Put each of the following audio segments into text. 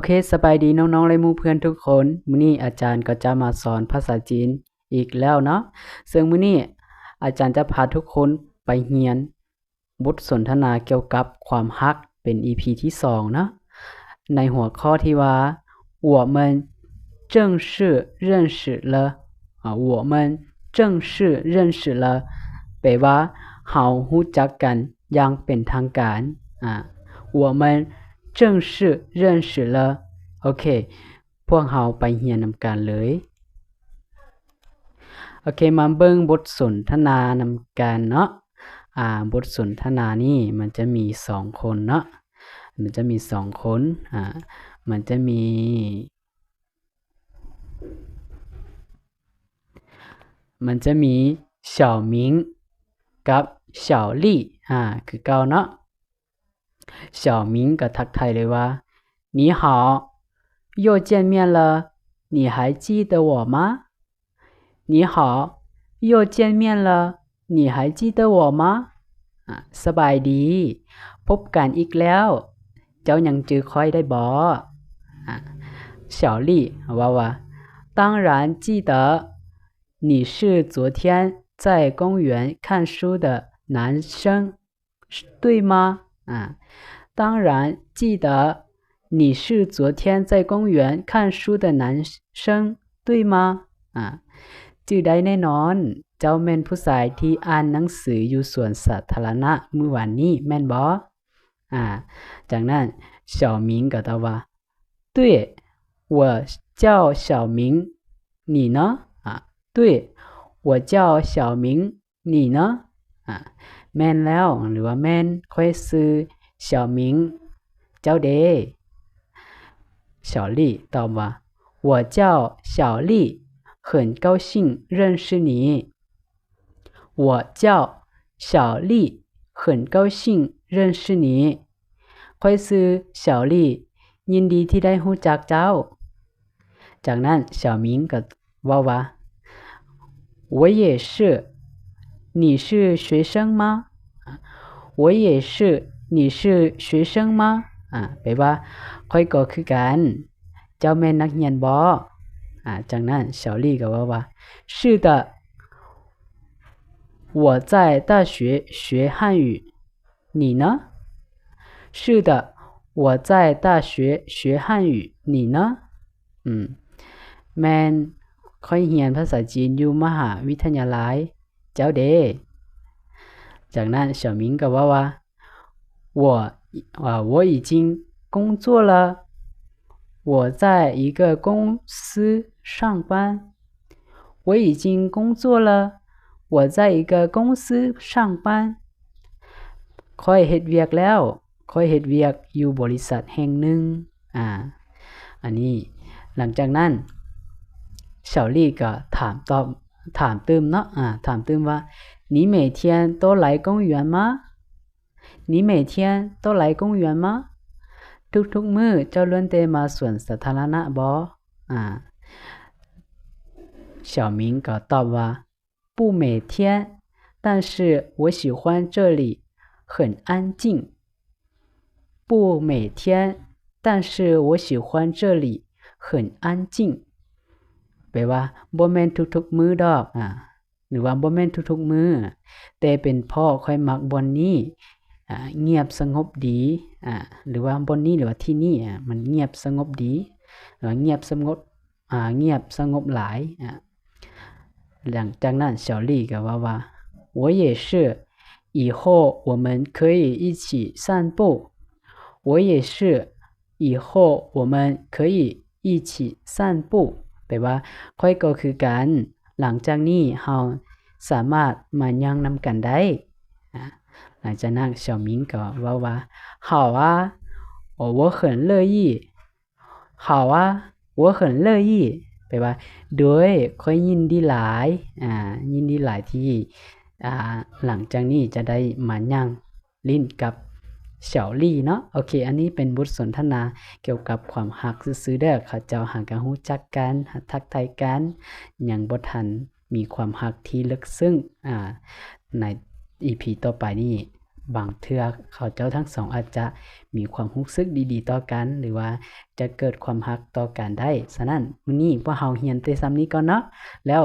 ເຄ ສະບາຍດີນ້ອງໆ ແລະ ໝູ່ເພື່ອນທຸກຄົນ. ມື້ນີ້ອາຈານກໍຈະມາສອນພາສາຈີນອີກແລ້ວເນາະ. ເຊິ່ງມື້ນີ້ອາຈານຈະພາທຸກຄົນໄປຮຽນບົດສົນທະນາກ່ຽວກັບຄວາມຮັກ ເປັນອີພີທີສອງເນາະ. ໃນຫົວຂໍ້ທີ່ວ່າ 我们正式认识了 ອາ 我们正式认识了 ແປວ່າ ເຮົາຮູ້ຈັກກັນຢ່າງເປັນທາງການ. ອາ 我们正式认识了. ໂອເຄ ພວກເຮົາໄປຮຽນນຳກັນເລີຍ. ໂອເຄ ມາເບິ່ງບົດສົນທະນານຳກັນເນາະ. ອາ ບົດສົນທະນານີ້ມັນຈະມີສອງຄົນເນາະ. ມັນຈະມີສອງຄົນ. ອາ ມັນຈະມີ ມັນຈະມີ 小明 ກັບ 小丽 ອາ ຄືເກົ່າເນາະ. 小明ກໍທັກທາຍເລີຍວ່າ 你好，又见面了，你还记得我吗？你好，又见面了，你还记得我吗？ ອາ ສະບາຍດີ ພົບກັນອີກແລ້ວ ເຈົ້າຍັງຈື່ຂ້ອຍໄດ້ບໍ່? ອາ 小丽 ເວົ້າວ່າ 当然记得，你是昨天在公园看书的男生，对吗？ ອາ 当然记得，你是昨天在公园看书的男生，对吗？ ອາ ຈື່ໄດ້ແນ່ນອນ ເຈົ້າແມ່ນຜູ້ຊາຍທີ່ອ່ານໜັງສືຢູ່ສວນສາທາລະນະມື້ວານນີ້ແມ່ນບໍ່? ອາ ຈາກນັ້ນ 小明 ກໍຕອບວ່າ 对，我叫小明，你呢？ ອາ 对，我叫小明，你呢？ ອາ ແມ່ນແລ້ວ ຫຼືວ່າແມ່ນ ຂ້ອຍຊື່ 小明 ເຈົ້າເດ? 小丽 ຕອບວ່າ 我叫小丽，很高兴认识你。我叫小丽，很高兴认识你。 ຂ້ອຍຊື່ 小丽 ຍິນດີທີ່ໄດ້ຮູ້ຈັກເຈົ້າ. ຈາກນັ້ນ 小明 ກໍເວົ້າວ່າ 我也是，你是学生吗？我也是，你是学生吗？ ອາ ແປວ່າ ຂ້ອຍກໍຄືກັນ ເຈົ້າແມ່ນນັກຮຽນບໍ? ອາ ຈາກນັ້ນ 小丽 ກໍເວົ້າວ່າ 是的，我在大学学汉语，你呢？是的，我在大学学汉语，你呢？ ອືມ ແມ່ນ ຂ້ອຍຮຽນພາສາຈີນຢູ່ມະຫາວິທະຍາໄລ ເຈົ້າເດ? ຈາກນັ້ນ 小明 ກໍເວົ້າວ່າ 我，啊，我已经工作了。我在一个公司上班。我已经工作了。我在一个公司上班。ຂ້ອຍເຮັດວຽກແລ້ວ. ຂ້ອຍເຮັດວຽກຢູ່ບໍລິສັດແຫ່ງໜຶ່ງ. ອາ ອັນນີ້ ຫຼັງຈາກນັ້ນ ສາວລີກໍຖາມຕອບ ຖາມຕື່ມເນາະ ອາ ຖາມຕື່ມວ່າ 你每天都来公园吗？ 你每天都来公园吗？ ທຸກໆມື້ເຈົ້າລ້ວນແຕ່ມາສວນສາທາລະນະບໍ? ອາ ສາວມິງກໍຕອບວ່າ 不每天，但是我喜欢这里，很安静。不每天，但是我喜欢这里，很安静。 ແປວ່າ ບໍ່ແມ່ນທຸກໆມື້ດອກ ອາ ຫຼືວ່າບໍ່ແມ່ນທຸກໆມື້ ແຕ່ເປັນເພາະຂ້ອຍມັກບ່ອນນີ້ ອາ ງຽບສະຫງົບດີ ອາ ຫຼືວ່າບ່ອນນີ້ ຫຼືວ່າທີ່ນີ້ ອາ ມັນງຽບສະຫງົບດີ ຫຼືວ່າງຽບສະຫງົບ ອາ ງຽບສະຫງົບຫຼາຍ ອາ ຫຼັງຈາກນັ້ນ ສາວລີກໍເວົ້າວ່າ 我也是，以后我们可以一起散步。我也是，以后我们可以一起散步。 ແປວ່າ ຂ້ອຍກໍຄືກັນ ຫຼັງຈາກນີ້ເຮົາສາມາດມາຍ່າງນຳກັນໄດ້ ອາ ຫຼັງຈາກນັ້ນ ສາວມິງກໍເວົ້າວ່າ 好啊，我很乐意。 好啊，我很乐意 ແປວ່າ ໂດຍ ຂ້ອຍຍິນດີຫຼາຍ ອາ ຍິນດີຫຼາຍທີ່ ອາ ຫຼັງຈາກນີ້ຈະໄດ້ມາຍ່າງຫຼິ້ນກັບສາວລີເນາະ. ໂອເຄ ອັນນີ້ເປັນບົດສົນທະນາກ່ຽວກັບຄວາມຮັກຊື່ໆເດີ. ເຂົາເຈົ້າຫາກະຮູ້ຈັກກັນ ຫາທັກທາຍກັນ ຍັງບໍ່ທັນມີຄວາມຮັກທີ່ເລິກເຊິ່ງ ອາ ໃນອີພີຕໍ່ໄປນີ້ ບາງເທື່ອເຂົາເຈົ້າທັງສອງອາດຈະມີຄວາມຮູ້ສຶກດີໆຕໍ່ກັນ ຫຼືວ່າຈະເກີດຄວາມຮັກຕໍ່ກັນໄດ້. ສະນັ້ນ ມື້ນີ້ພວກເຮົາຮຽນແຕ່ສ່ຳນີ້ກ່ອນເນາະ ແລ້ວ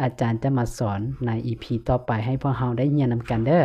ອາຈານຈະມາສອນໃນອີພີຕໍ່ໄປໃຫ້ພວກເຮົາໄດ້ຮຽນນຳກັນເດີ້.